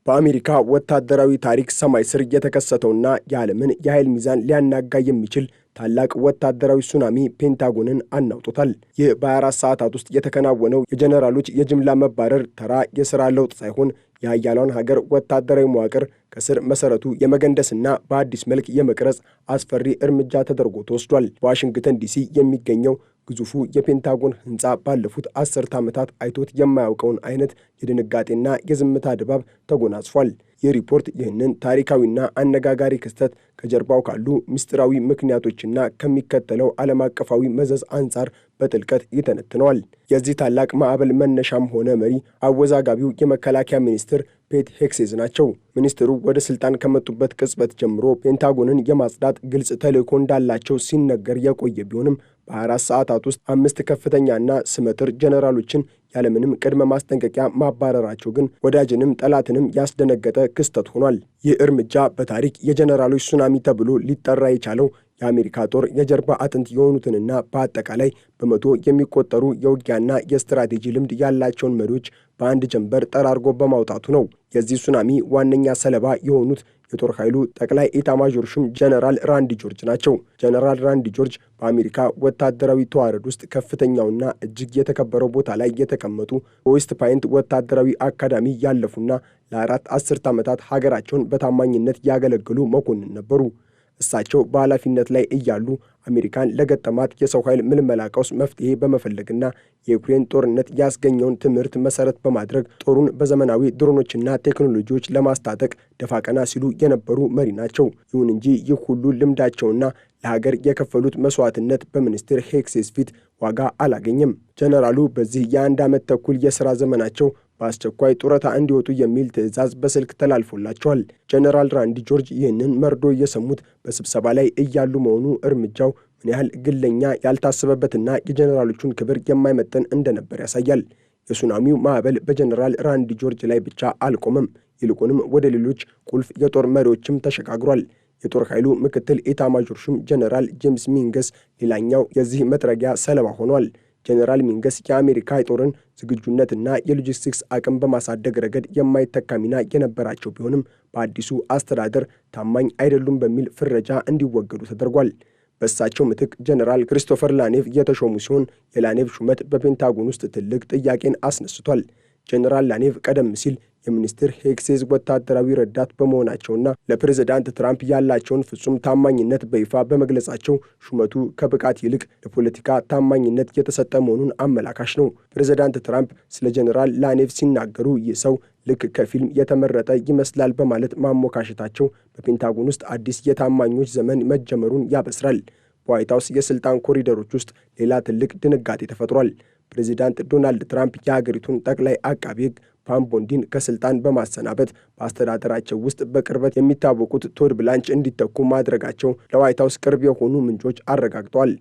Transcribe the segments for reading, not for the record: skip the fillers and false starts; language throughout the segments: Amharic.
በአሜሪካ ወታደራዊ ታሪክ ሰማይ ስር የተከሰተውና የዓለምን የኃይል ሚዛን ሊያናጋ የሚችል ታላቅ ወታደራዊ ሱናሚ ፔንታጎንን አናውጦታል። ይህ በ24 ሰዓታት ውስጥ የተከናወነው የጀነራሎች የጅምላ መባረር ተራ የሥራ ለውጥ ሳይሆን የኃያሏን ሀገር ወታደራዊ መዋቅር ከስር መሰረቱ የመገንደስና በአዲስ መልክ የመቅረጽ አስፈሪ እርምጃ ተደርጎ ተወስዷል። በዋሽንግተን ዲሲ የሚገኘው ግዙፉ የፔንታጎን ሕንፃ ባለፉት 10 ዓመታት አይቶት የማያውቀውን አይነት የድንጋጤና የዝምታ ድባብ ተጎናጽፏል። ይህ ሪፖርት ይህንን ታሪካዊና አነጋጋሪ ክስተት ከጀርባው ካሉ ምስጢራዊ ምክንያቶችና ከሚከተለው ዓለም አቀፋዊ መዘዝ አንጻር በጥልቀት ይተነትነዋል። የዚህ ታላቅ ማዕበል መነሻም ሆነ መሪ አወዛጋቢው የመከላከያ ሚኒስትር ፔት ሄግሴዝ ናቸው። ሚኒስትሩ ወደ ስልጣን ከመጡበት ቅጽበት ጀምሮ ፔንታጎንን የማጽዳት ግልጽ ተልዕኮ እንዳላቸው ሲነገር የቆየ ቢሆንም፣ በ24 ሰዓታት ውስጥ አምስት ከፍተኛና ስመጥር ጀነራሎችን ያለምንም ቅድመ ማስጠንቀቂያ ማባረራቸው ግን ወዳጅንም ጠላትንም ያስደነገጠ ክስተት ሆኗል። ይህ እርምጃ በታሪክ የጀነራሎች ሱናሚ ተብሎ ሊጠራ የቻለው የአሜሪካ ጦር የጀርባ አጥንት የሆኑትንና በአጠቃላይ በመቶ የሚቆጠሩ የውጊያና የስትራቴጂ ልምድ ያላቸውን መሪዎች በአንድ ጀንበር ጠራርጎ በማውጣቱ ነው። የዚህ ሱናሚ ዋነኛ ሰለባ የሆኑት የጦር ኃይሉ ጠቅላይ ኤታማዦር ሹም ጀነራል ራንዲ ጆርጅ ናቸው። ጀነራል ራንዲ ጆርጅ በአሜሪካ ወታደራዊ ተዋረድ ውስጥ ከፍተኛውና እጅግ የተከበረው ቦታ ላይ የተቀመጡ፣ በዌስት ፖይንት ወታደራዊ አካዳሚ ያለፉና ለ4 አስርት ዓመታት ሀገራቸውን በታማኝነት ያገለገሉ መኮንን ነበሩ። እሳቸው በኃላፊነት ላይ እያሉ አሜሪካን ለገጠማት የሰው ኃይል ምልመላ ቀውስ መፍትሄ በመፈለግና የዩክሬን ጦርነት ያስገኘውን ትምህርት መሰረት በማድረግ ጦሩን በዘመናዊ ድሮኖችና ቴክኖሎጂዎች ለማስታጠቅ ደፋ ቀና ሲሉ የነበሩ መሪ ናቸው። ይሁን እንጂ ይህ ሁሉ ልምዳቸውና ለሀገር የከፈሉት መስዋዕትነት በሚኒስትር ሄግሴዝ ፊት ዋጋ አላገኘም። ጀነራሉ በዚህ የአንድ ዓመት ተኩል የሥራ ዘመናቸው በአስቸኳይ ጡረታ እንዲወጡ የሚል ትዕዛዝ በስልክ ተላልፎላቸዋል። ጀነራል ራንዲ ጆርጅ ይህንን መርዶ የሰሙት በስብሰባ ላይ እያሉ መሆኑ እርምጃው ምን ያህል ግለኛ፣ ያልታሰበበትና የጀነራሎቹን ክብር የማይመጥን እንደነበር ያሳያል። የሱናሚው ማዕበል በጀነራል ራንዲ ጆርጅ ላይ ብቻ አልቆመም። ይልቁንም ወደ ሌሎች ቁልፍ የጦር መሪዎችም ተሸጋግሯል። የጦር ኃይሉ ምክትል ኤታማዦር ሹም ጀነራል ጄምስ ሚንገስ ሌላኛው የዚህ መጥረጊያ ሰለባ ሆኗል። ጀነራል ሚንገስ የአሜሪካ ጦርን ዝግጁነትና የሎጂስቲክስ አቅም በማሳደግ ረገድ የማይተካ ሚና የነበራቸው ቢሆንም፣ በአዲሱ አስተዳደር ታማኝ አይደሉም በሚል ፍረጃ እንዲወገዱ ተደርጓል። በእሳቸው ምትክ ጀነራል ክሪስቶፈር ላኔቭ የተሾሙ ሲሆን፣ የላኔቭ ሹመት በፔንታጎን ውስጥ ትልቅ ጥያቄን አስነስቷል። ጀነራል ላኔቭ ቀደም ሲል የሚኒስትር ሄግሴዝ ወታደራዊ ረዳት በመሆናቸውና ለፕሬዝዳንት ትራምፕ ያላቸውን ፍጹም ታማኝነት በይፋ በመግለጻቸው ሹመቱ ከብቃት ይልቅ ለፖለቲካ ታማኝነት የተሰጠ መሆኑን አመላካች ነው። ፕሬዝዳንት ትራምፕ ስለ ጀነራል ላኔቭ ሲናገሩ "ይህ ሰው ልክ ከፊልም የተመረጠ ይመስላል" በማለት ማሞካሸታቸው በፔንታጎን ውስጥ አዲስ የታማኞች ዘመን መጀመሩን ያበስራል። በዋይት ሀውስ የስልጣን ኮሪደሮች ውስጥ ሌላ ትልቅ ድንጋጤ ተፈጥሯል። ፕሬዚዳንት ዶናልድ ትራምፕ የሀገሪቱን ጠቅላይ አቃቢ ሕግ ፓም ቦንዲን ከስልጣን በማሰናበት በአስተዳደራቸው ውስጥ በቅርበት የሚታወቁት ቶድ ብላንች እንዲተኩ ማድረጋቸው ለዋይት ሀውስ ቅርብ የሆኑ ምንጮች አረጋግጠዋል።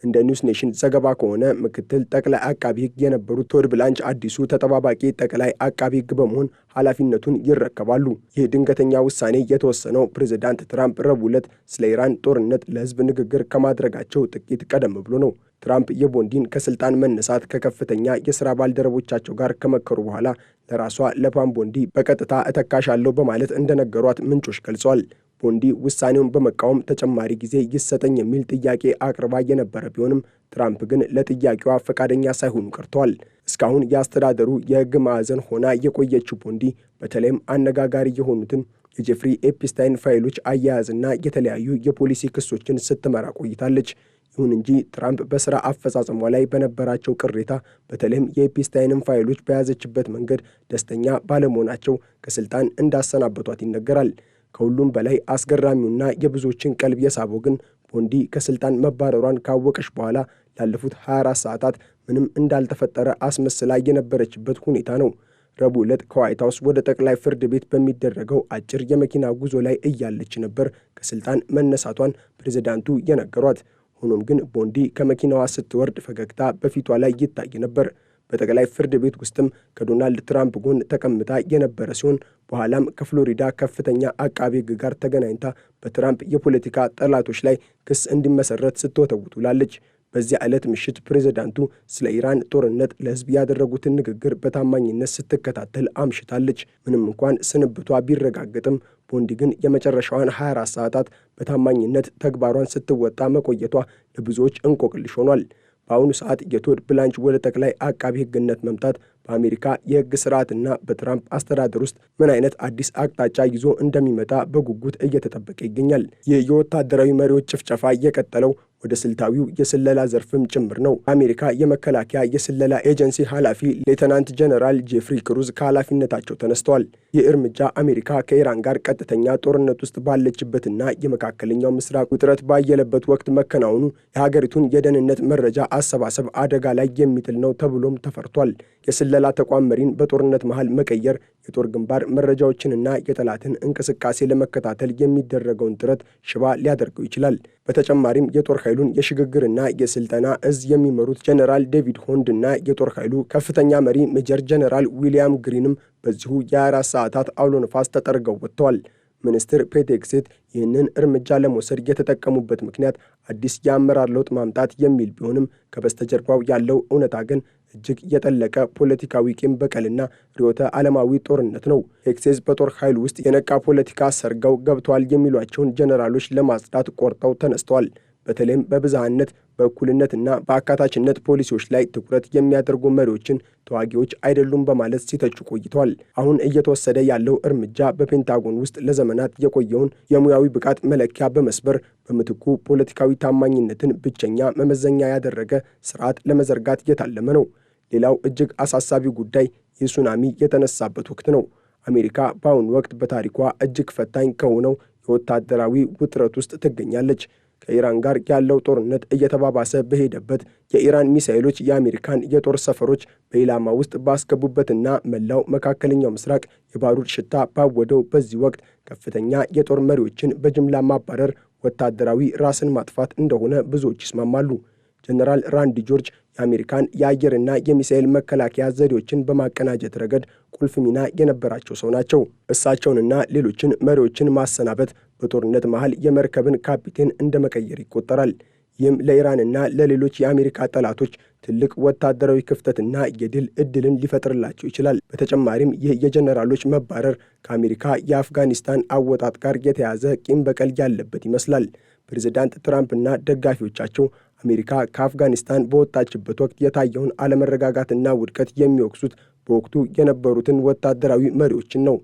እንደ ኒውስ ኔሽን ዘገባ ከሆነ፣ ምክትል ጠቅላይ አቃቢ ሕግ የነበሩት ቶድ ብላንች አዲሱ ተጠባባቂ ጠቅላይ አቃቢ ሕግ በመሆን ኃላፊነቱን ይረከባሉ። ይህ ድንገተኛ ውሳኔ የተወሰነው ፕሬዚዳንት ትራምፕ ረቡዕ ዕለት ስለ ኢራን ጦርነት ለሕዝብ ንግግር ከማድረጋቸው ጥቂት ቀደም ብሎ ነው። ትራምፕ የቦንዲን ከስልጣን መነሳት ከከፍተኛ የሥራ ባልደረቦቻቸው ጋር ከመከሩ በኋላ ለራሷ ለፓም ቦንዲ በቀጥታ እተካሻለሁ በማለት እንደነገሯት ምንጮች ገልጸዋል። ቦንዲ ውሳኔውን በመቃወም ተጨማሪ ጊዜ ይሰጠኝ የሚል ጥያቄ አቅርባ የነበረ ቢሆንም፣ ትራምፕ ግን ለጥያቄዋ ፈቃደኛ ሳይሆኑ ቀርተዋል። እስካሁን የአስተዳደሩ የሕግ ማዕዘን ሆና የቆየችው ቦንዲ በተለይም አነጋጋሪ የሆኑትን የጄፍሪ ኤፕስታይን ፋይሎች አያያዝና የተለያዩ የፖሊሲ ክሶችን ስትመራ ቆይታለች። ይሁን እንጂ ትራምፕ በሥራ አፈጻጸሟ ላይ በነበራቸው ቅሬታ፣ በተለይም የኤፕስታይንን ፋይሎች በያዘችበት መንገድ ደስተኛ ባለመሆናቸው ከስልጣን እንዳሰናበቷት ይነገራል። ከሁሉም በላይ አስገራሚውና የብዙዎችን ቀልብ የሳበው ግን ቦንዲ ከስልጣን መባረሯን ካወቀች በኋላ ላለፉት 24 ሰዓታት ምንም እንዳልተፈጠረ አስመስላ የነበረችበት ሁኔታ ነው። ረቡዕ ዕለት ከዋይት ሀውስ ወደ ጠቅላይ ፍርድ ቤት በሚደረገው አጭር የመኪና ጉዞ ላይ እያለች ነበር ከስልጣን መነሳቷን ፕሬዝዳንቱ የነገሯት። ሆኖም ግን ቦንዲ ከመኪናዋ ስትወርድ ፈገግታ በፊቷ ላይ ይታይ ነበር። በጠቅላይ ፍርድ ቤት ውስጥም ከዶናልድ ትራምፕ ጎን ተቀምጣ የነበረ ሲሆን፣ በኋላም ከፍሎሪዳ ከፍተኛ አቃቤ ሕግ ጋር ተገናኝታ በትራምፕ የፖለቲካ ጠላቶች ላይ ክስ እንዲመሰረት ስትወተውት ውላለች። በዚያ ዕለት ምሽት ፕሬዝዳንቱ ስለ ኢራን ጦርነት ለሕዝብ ያደረጉትን ንግግር በታማኝነት ስትከታተል አምሽታለች። ምንም እንኳን ስንብቷ ቢረጋገጥም ቦንዲ ግን የመጨረሻዋን 24 ሰዓታት በታማኝነት ተግባሯን ስትወጣ መቆየቷ ለብዙዎች እንቆቅልሽ ሆኗል። በአሁኑ ሰዓት የቶድ ብላንች ወደ ጠቅላይ አቃቢ ሕግነት መምጣት በአሜሪካ የሕግ ስርዓትና በትራምፕ አስተዳደር ውስጥ ምን አይነት አዲስ አቅጣጫ ይዞ እንደሚመጣ በጉጉት እየተጠበቀ ይገኛል። ይህ የወታደራዊ መሪዎች ጭፍጨፋ የቀጠለው ወደ ስልታዊው የስለላ ዘርፍም ጭምር ነው። የአሜሪካ የመከላከያ የስለላ ኤጀንሲ ኃላፊ ሌተናንት ጀነራል ጄፍሪ ክሩዝ ከኃላፊነታቸው ተነስተዋል። ይህ እርምጃ አሜሪካ ከኢራን ጋር ቀጥተኛ ጦርነት ውስጥ ባለችበትና የመካከለኛው ምስራቅ ውጥረት ባየለበት ወቅት መከናወኑ የሀገሪቱን የደህንነት መረጃ አሰባሰብ አደጋ ላይ የሚጥል ነው ተብሎም ተፈርቷል። የስለላ ተቋም መሪን በጦርነት መሃል መቀየር የጦር ግንባር መረጃዎችንና የጠላትን እንቅስቃሴ ለመከታተል የሚደረገውን ጥረት ሽባ ሊያደርገው ይችላል። በተጨማሪም የጦር ኃይሉን የሽግግርና የስልጠና እዝ የሚመሩት ጀነራል ዴቪድ ሆንድ እና የጦር ኃይሉ ከፍተኛ መሪ ሜጀር ጀነራል ዊሊያም ግሪንም በዚሁ የ24 ሰዓታት አውሎ ነፋስ ተጠርገው ወጥተዋል። ሚኒስትር ፔት ሄግሴት ይህንን እርምጃ ለመውሰድ የተጠቀሙበት ምክንያት አዲስ የአመራር ለውጥ ማምጣት የሚል ቢሆንም፣ ከበስተጀርባው ያለው እውነታ ግን እጅግ የጠለቀ ፖለቲካዊ ቂም በቀልና ርዕዮተ ዓለማዊ ጦርነት ነው። ሄግሴዝ በጦር ኃይል ውስጥ የነቃ ፖለቲካ ሰርገው ገብተዋል የሚሏቸውን ጀነራሎች ለማጽዳት ቆርጠው ተነስተዋል። በተለይም በብዝሃነት፣ በእኩልነትና በአካታችነት ፖሊሲዎች ላይ ትኩረት የሚያደርጉ መሪዎችን ተዋጊዎች አይደሉም በማለት ሲተቹ ቆይተዋል። አሁን እየተወሰደ ያለው እርምጃ በፔንታጎን ውስጥ ለዘመናት የቆየውን የሙያዊ ብቃት መለኪያ በመስበር በምትኩ ፖለቲካዊ ታማኝነትን ብቸኛ መመዘኛ ያደረገ ስርዓት ለመዘርጋት የታለመ ነው። ሌላው እጅግ አሳሳቢ ጉዳይ ይህ ሱናሚ የተነሳበት ወቅት ነው። አሜሪካ በአሁኑ ወቅት በታሪኳ እጅግ ፈታኝ ከሆነው የወታደራዊ ውጥረት ውስጥ ትገኛለች። ከኢራን ጋር ያለው ጦርነት እየተባባሰ በሄደበት፣ የኢራን ሚሳኤሎች የአሜሪካን የጦር ሰፈሮች በኢላማ ውስጥ ባስገቡበትና መላው መካከለኛው ምስራቅ የባሩድ ሽታ ባወደው በዚህ ወቅት ከፍተኛ የጦር መሪዎችን በጅምላ ማባረር ወታደራዊ ራስን ማጥፋት እንደሆነ ብዙዎች ይስማማሉ። ጀነራል ራንዲ ጆርጅ የአሜሪካን የአየርና የሚሳኤል መከላከያ ዘዴዎችን በማቀናጀት ረገድ ቁልፍ ሚና የነበራቸው ሰው ናቸው። እሳቸውንና ሌሎችን መሪዎችን ማሰናበት በጦርነት መሃል የመርከብን ካፒቴን እንደ መቀየር ይቆጠራል። ይህም ለኢራንና ለሌሎች የአሜሪካ ጠላቶች ትልቅ ወታደራዊ ክፍተትና የድል ዕድልን ሊፈጥርላቸው ይችላል። በተጨማሪም ይህ የጀነራሎች መባረር ከአሜሪካ የአፍጋኒስታን አወጣጥ ጋር የተያዘ ቂም በቀል ያለበት ይመስላል። ፕሬዚዳንት ትራምፕና ደጋፊዎቻቸው አሜሪካ ከአፍጋኒስታን በወጣችበት ወቅት የታየውን አለመረጋጋትና ውድቀት የሚወቅሱት በወቅቱ የነበሩትን ወታደራዊ መሪዎችን ነው።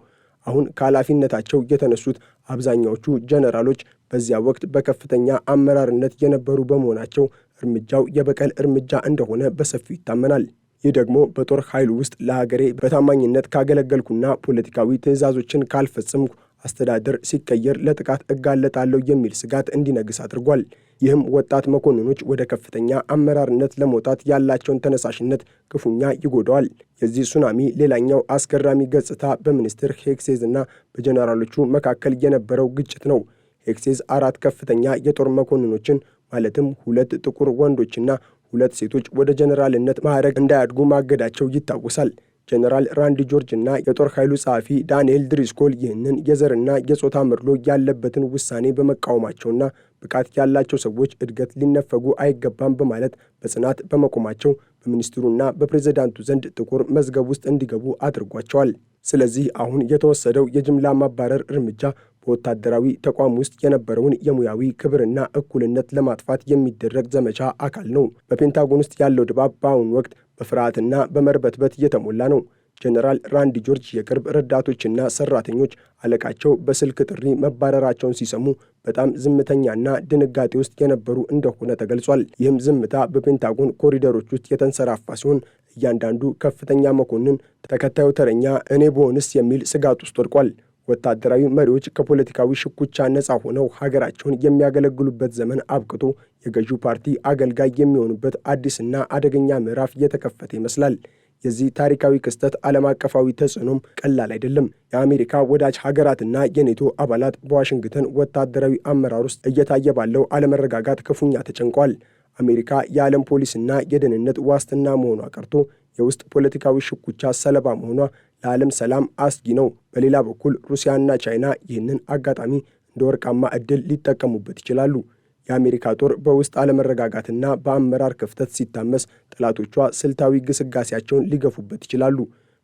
አሁን ከኃላፊነታቸው የተነሱት አብዛኛዎቹ ጀነራሎች በዚያ ወቅት በከፍተኛ አመራርነት የነበሩ በመሆናቸው እርምጃው የበቀል እርምጃ እንደሆነ በሰፊው ይታመናል። ይህ ደግሞ በጦር ኃይሉ ውስጥ ለሀገሬ በታማኝነት ካገለገልኩና ፖለቲካዊ ትዕዛዞችን ካልፈጸምኩ አስተዳደር ሲቀየር ለጥቃት እጋለጣለሁ የሚል ስጋት እንዲነግስ አድርጓል። ይህም ወጣት መኮንኖች ወደ ከፍተኛ አመራርነት ለመውጣት ያላቸውን ተነሳሽነት ክፉኛ ይጎዳዋል። የዚህ ሱናሚ ሌላኛው አስገራሚ ገጽታ በሚኒስትር ሄግሴዝ እና በጀነራሎቹ መካከል የነበረው ግጭት ነው። ሄግሴዝ አራት ከፍተኛ የጦር መኮንኖችን፣ ማለትም ሁለት ጥቁር ወንዶችና ሁለት ሴቶች፣ ወደ ጀነራልነት ማዕረግ እንዳያድጉ ማገዳቸው ይታወሳል። ጀነራል ራንዲ ጆርጅ እና የጦር ኃይሉ ጸሐፊ ዳንኤል ድሪስኮል ይህንን የዘርና የጾታ መድሎ ያለበትን ውሳኔ በመቃወማቸውና ብቃት ያላቸው ሰዎች እድገት ሊነፈጉ አይገባም በማለት በጽናት በመቆማቸው በሚኒስትሩና በፕሬዝዳንቱ ዘንድ ጥቁር መዝገብ ውስጥ እንዲገቡ አድርጓቸዋል። ስለዚህ አሁን የተወሰደው የጅምላ ማባረር እርምጃ በወታደራዊ ተቋም ውስጥ የነበረውን የሙያዊ ክብርና እኩልነት ለማጥፋት የሚደረግ ዘመቻ አካል ነው። በፔንታጎን ውስጥ ያለው ድባብ በአሁኑ ወቅት በፍርሃትና በመርበትበት የተሞላ ነው። ጀነራል ራንዲ ጆርጅ የቅርብ ረዳቶችና ሰራተኞች አለቃቸው በስልክ ጥሪ መባረራቸውን ሲሰሙ በጣም ዝምተኛና ድንጋጤ ውስጥ የነበሩ እንደሆነ ተገልጿል። ይህም ዝምታ በፔንታጎን ኮሪደሮች ውስጥ የተንሰራፋ ሲሆን፣ እያንዳንዱ ከፍተኛ መኮንን ተከታዩ ተረኛ እኔ ብሆንስ የሚል ስጋት ውስጥ ወድቋል። ወታደራዊ መሪዎች ከፖለቲካዊ ሽኩቻ ነፃ ሆነው ሀገራቸውን የሚያገለግሉበት ዘመን አብቅቶ የገዢው ፓርቲ አገልጋይ የሚሆኑበት አዲስና አደገኛ ምዕራፍ እየተከፈተ ይመስላል። የዚህ ታሪካዊ ክስተት ዓለም አቀፋዊ ተጽዕኖም ቀላል አይደለም። የአሜሪካ ወዳጅ ሀገራትና የኔቶ አባላት በዋሽንግተን ወታደራዊ አመራር ውስጥ እየታየ ባለው አለመረጋጋት ክፉኛ ተጨንቋል። አሜሪካ የዓለም ፖሊስና የደህንነት ዋስትና መሆኗ ቀርቶ የውስጥ ፖለቲካዊ ሽኩቻ ሰለባ መሆኗ ለዓለም ሰላም አስጊ ነው። በሌላ በኩል ሩሲያና ቻይና ይህንን አጋጣሚ እንደ ወርቃማ ዕድል ሊጠቀሙበት ይችላሉ። የአሜሪካ ጦር በውስጥ አለመረጋጋትና በአመራር ክፍተት ሲታመስ ጠላቶቿ ስልታዊ ግስጋሴያቸውን ሊገፉበት ይችላሉ።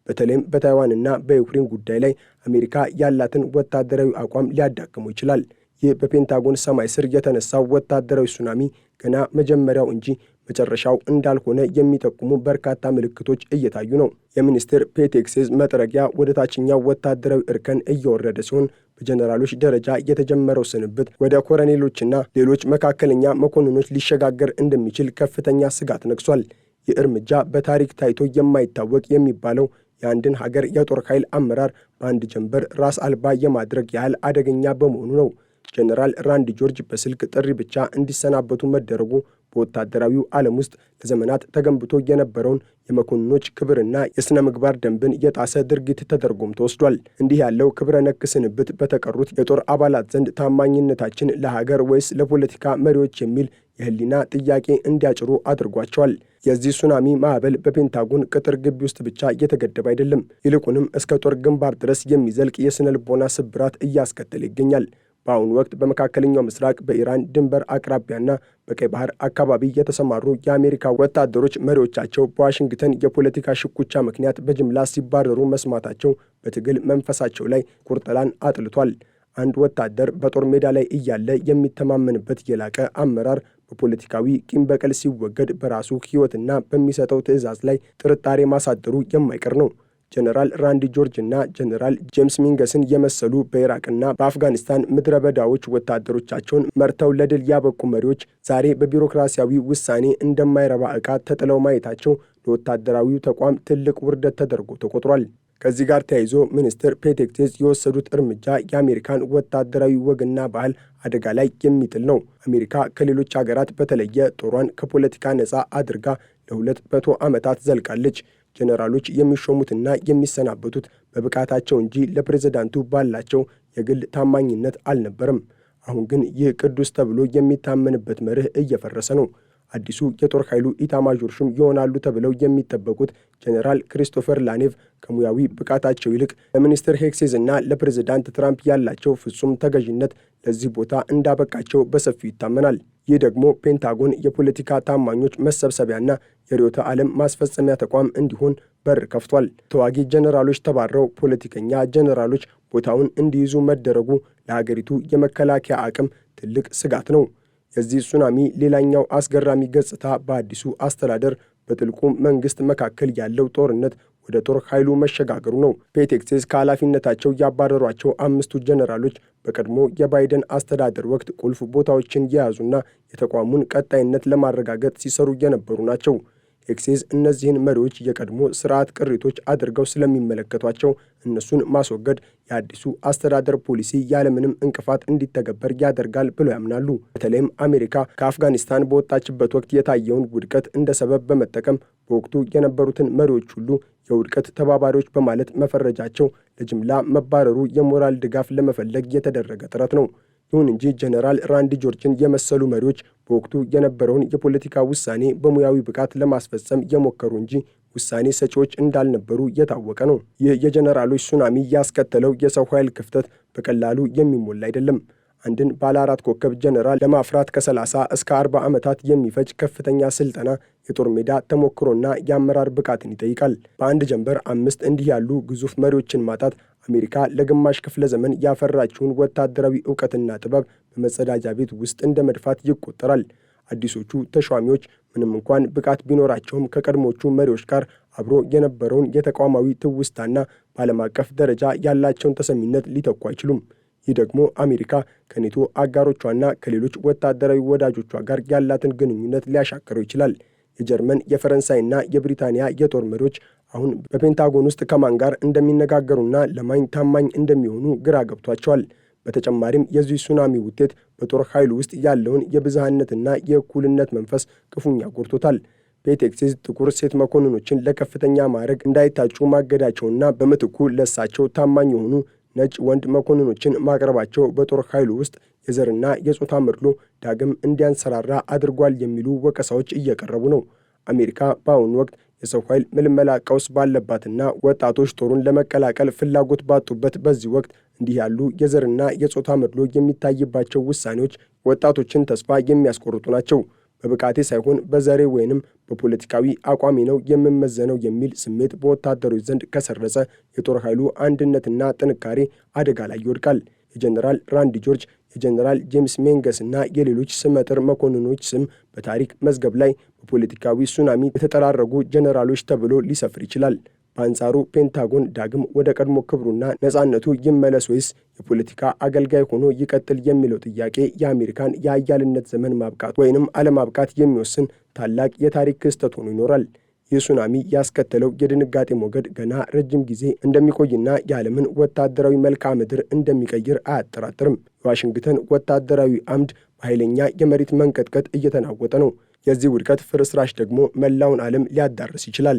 በተለይም በታይዋንና በዩክሬን ጉዳይ ላይ አሜሪካ ያላትን ወታደራዊ አቋም ሊያዳክሙ ይችላል። ይህ በፔንታጎን ሰማይ ስር የተነሳው ወታደራዊ ሱናሚ ገና መጀመሪያው እንጂ መጨረሻው እንዳልሆነ የሚጠቁሙ በርካታ ምልክቶች እየታዩ ነው። የሚኒስትር ፔት ሄግሴዝ መጥረጊያ ወደ ታችኛው ወታደራዊ እርከን እየወረደ ሲሆን፣ በጀነራሎች ደረጃ የተጀመረው ስንብት ወደ ኮሎኔሎችና ሌሎች መካከለኛ መኮንኖች ሊሸጋገር እንደሚችል ከፍተኛ ስጋት ነግሷል። ይህ እርምጃ በታሪክ ታይቶ የማይታወቅ የሚባለው የአንድን ሀገር የጦር ኃይል አመራር በአንድ ጀንበር ራስ አልባ የማድረግ ያህል አደገኛ በመሆኑ ነው። ጀነራል ራንዲ ጆርጅ በስልክ ጥሪ ብቻ እንዲሰናበቱ መደረጉ በወታደራዊው ዓለም ውስጥ ለዘመናት ተገንብቶ የነበረውን የመኮንኖች ክብርና የሥነ ምግባር ደንብን የጣሰ ድርጊት ተደርጎም ተወስዷል። እንዲህ ያለው ክብረ ነክ ስንብት በተቀሩት የጦር አባላት ዘንድ ታማኝነታችን ለሀገር ወይስ ለፖለቲካ መሪዎች የሚል የሕሊና ጥያቄ እንዲያጭሩ አድርጓቸዋል። የዚህ ሱናሚ ማዕበል በፔንታጎን ቅጥር ግቢ ውስጥ ብቻ እየተገደበ አይደለም። ይልቁንም እስከ ጦር ግንባር ድረስ የሚዘልቅ የሥነ ልቦና ስብራት እያስከተለ ይገኛል። በአሁኑ ወቅት በመካከለኛው ምስራቅ፣ በኢራን ድንበር አቅራቢያና በቀይ ባህር አካባቢ የተሰማሩ የአሜሪካ ወታደሮች መሪዎቻቸው በዋሽንግተን የፖለቲካ ሽኩቻ ምክንያት በጅምላ ሲባረሩ መስማታቸው በትግል መንፈሳቸው ላይ ቁርጥላን አጥልቷል። አንድ ወታደር በጦር ሜዳ ላይ እያለ የሚተማመንበት የላቀ አመራር በፖለቲካዊ ቂም በቀል ሲወገድ በራሱ ሕይወትና በሚሰጠው ትዕዛዝ ላይ ጥርጣሬ ማሳደሩ የማይቀር ነው። ጀነራል ራንዲ ጆርጅ እና ጀነራል ጄምስ ሚንገስን የመሰሉ በኢራቅና በአፍጋኒስታን ምድረ በዳዎች ወታደሮቻቸውን መርተው ለድል ያበቁ መሪዎች ዛሬ በቢሮክራሲያዊ ውሳኔ እንደማይረባ ዕቃ ተጥለው ማየታቸው ለወታደራዊው ተቋም ትልቅ ውርደት ተደርጎ ተቆጥሯል። ከዚህ ጋር ተያይዞ ሚኒስትር ፔት ሄግሴዝ የወሰዱት እርምጃ የአሜሪካን ወታደራዊ ወግና ባህል አደጋ ላይ የሚጥል ነው። አሜሪካ ከሌሎች ሀገራት በተለየ ጦሯን ከፖለቲካ ነፃ አድርጋ ለ200 ዓመታት ዘልቃለች። ጀነራሎች የሚሾሙትና የሚሰናበቱት በብቃታቸው እንጂ ለፕሬዝዳንቱ ባላቸው የግል ታማኝነት አልነበረም። አሁን ግን ይህ ቅዱስ ተብሎ የሚታመንበት መርህ እየፈረሰ ነው። አዲሱ የጦር ኃይሉ ኢታማዦር ሹም ይሆናሉ ተብለው የሚጠበቁት ጀነራል ክሪስቶፈር ላኔቭ ከሙያዊ ብቃታቸው ይልቅ ለሚኒስትር ሄግሴዝ እና ለፕሬዝዳንት ትራምፕ ያላቸው ፍጹም ተገዥነት ለዚህ ቦታ እንዳበቃቸው በሰፊው ይታመናል። ይህ ደግሞ ፔንታጎን የፖለቲካ ታማኞች መሰብሰቢያና የርዕዮተ ዓለም ማስፈጸሚያ ተቋም እንዲሆን በር ከፍቷል። ተዋጊ ጀነራሎች ተባረው ፖለቲከኛ ጀነራሎች ቦታውን እንዲይዙ መደረጉ ለሀገሪቱ የመከላከያ አቅም ትልቅ ስጋት ነው። የዚህ ሱናሚ ሌላኛው አስገራሚ ገጽታ በአዲሱ አስተዳደር በጥልቁ መንግስት መካከል ያለው ጦርነት ወደ ጦር ኃይሉ መሸጋገሩ ነው። ፔት ሄግሴዝ ከኃላፊነታቸው ያባረሯቸው አምስቱ ጀነራሎች በቀድሞ የባይደን አስተዳደር ወቅት ቁልፍ ቦታዎችን የያዙና የተቋሙን ቀጣይነት ለማረጋገጥ ሲሰሩ የነበሩ ናቸው። ሄግሴዝ እነዚህን መሪዎች የቀድሞ ስርዓት ቅሪቶች አድርገው ስለሚመለከቷቸው እነሱን ማስወገድ የአዲሱ አስተዳደር ፖሊሲ ያለምንም እንቅፋት እንዲተገበር ያደርጋል ብለው ያምናሉ። በተለይም አሜሪካ ከአፍጋኒስታን በወጣችበት ወቅት የታየውን ውድቀት እንደ ሰበብ በመጠቀም በወቅቱ የነበሩትን መሪዎች ሁሉ የውድቀት ተባባሪዎች በማለት መፈረጃቸው ለጅምላ መባረሩ የሞራል ድጋፍ ለመፈለግ የተደረገ ጥረት ነው። ይሁን እንጂ ጀነራል ራንዲ ጆርጅን የመሰሉ መሪዎች በወቅቱ የነበረውን የፖለቲካ ውሳኔ በሙያዊ ብቃት ለማስፈጸም የሞከሩ እንጂ ውሳኔ ሰጪዎች እንዳልነበሩ የታወቀ ነው። ይህ የጀነራሎች ሱናሚ ያስከተለው የሰው ኃይል ክፍተት በቀላሉ የሚሞላ አይደለም። አንድን ባለ አራት ኮከብ ጀነራል ለማፍራት ከ30 እስከ 40 ዓመታት የሚፈጅ ከፍተኛ ስልጠና፣ የጦር ሜዳ ተሞክሮና የአመራር ብቃትን ይጠይቃል። በአንድ ጀንበር አምስት እንዲህ ያሉ ግዙፍ መሪዎችን ማጣት አሜሪካ ለግማሽ ክፍለ ዘመን ያፈራችውን ወታደራዊ እውቀትና ጥበብ በመጸዳጃ ቤት ውስጥ እንደ መድፋት ይቆጠራል። አዲሶቹ ተሿሚዎች ምንም እንኳን ብቃት ቢኖራቸውም ከቀድሞቹ መሪዎች ጋር አብሮ የነበረውን የተቋማዊ ትውስታና በዓለም አቀፍ ደረጃ ያላቸውን ተሰሚነት ሊተኩ አይችሉም። ይህ ደግሞ አሜሪካ ከኔቶ አጋሮቿና ከሌሎች ወታደራዊ ወዳጆቿ ጋር ያላትን ግንኙነት ሊያሻክረው ይችላል። የጀርመን፣ የፈረንሳይና የብሪታንያ የጦር መሪዎች አሁን በፔንታጎን ውስጥ ከማን ጋር እንደሚነጋገሩና ለማን ታማኝ እንደሚሆኑ ግራ ገብቷቸዋል። በተጨማሪም የዚህ ሱናሚ ውጤት በጦር ኃይሉ ውስጥ ያለውን የብዝሃነትና የእኩልነት መንፈስ ክፉኛ ጎድቶታል። ፔት ሄግሴዝ ጥቁር ሴት መኮንኖችን ለከፍተኛ ማዕረግ እንዳይታጩ ማገዳቸውና በምትኩ ለእሳቸው ታማኝ የሆኑ ነጭ ወንድ መኮንኖችን ማቅረባቸው በጦር ኃይሉ ውስጥ የዘርና የጾታ መድሎ ዳግም እንዲያንሰራራ አድርጓል የሚሉ ወቀሳዎች እየቀረቡ ነው። አሜሪካ በአሁኑ ወቅት የሰው ኃይል ምልመላ ቀውስ ባለባትና ወጣቶች ጦሩን ለመቀላቀል ፍላጎት ባጡበት በዚህ ወቅት እንዲህ ያሉ የዘርና የጾታ መድሎ የሚታይባቸው ውሳኔዎች ወጣቶችን ተስፋ የሚያስቆርጡ ናቸው። በብቃቴ ሳይሆን በዘሬ ወይንም በፖለቲካዊ አቋሜ ነው የምመዘነው የሚል ስሜት በወታደሮች ዘንድ ከሰረጸ የጦር ኃይሉ አንድነትና ጥንካሬ አደጋ ላይ ይወድቃል። የጀነራል ራንዲ ጆርጅ፣ የጀነራል ጄምስ ሜንገስ እና የሌሎች ስመጥር መኮንኖች ስም በታሪክ መዝገብ ላይ በፖለቲካዊ ሱናሚ የተጠራረጉ ጀነራሎች ተብሎ ሊሰፍር ይችላል። በአንጻሩ ፔንታጎን ዳግም ወደ ቀድሞ ክብሩና ነጻነቱ ይመለስ ወይስ የፖለቲካ አገልጋይ ሆኖ ይቀጥል የሚለው ጥያቄ የአሜሪካን የኃያልነት ዘመን ማብቃት ወይንም አለማብቃት የሚወስን ታላቅ የታሪክ ክስተት ሆኖ ይኖራል። ይህ ሱናሚ ያስከተለው የድንጋጤ ሞገድ ገና ረጅም ጊዜ እንደሚቆይና የዓለምን ወታደራዊ መልክዓ ምድር እንደሚቀይር አያጠራጥርም። የዋሽንግተን ወታደራዊ አምድ በኃይለኛ የመሬት መንቀጥቀጥ እየተናወጠ ነው። የዚህ ውድቀት ፍርስራሽ ደግሞ መላውን ዓለም ሊያዳርስ ይችላል።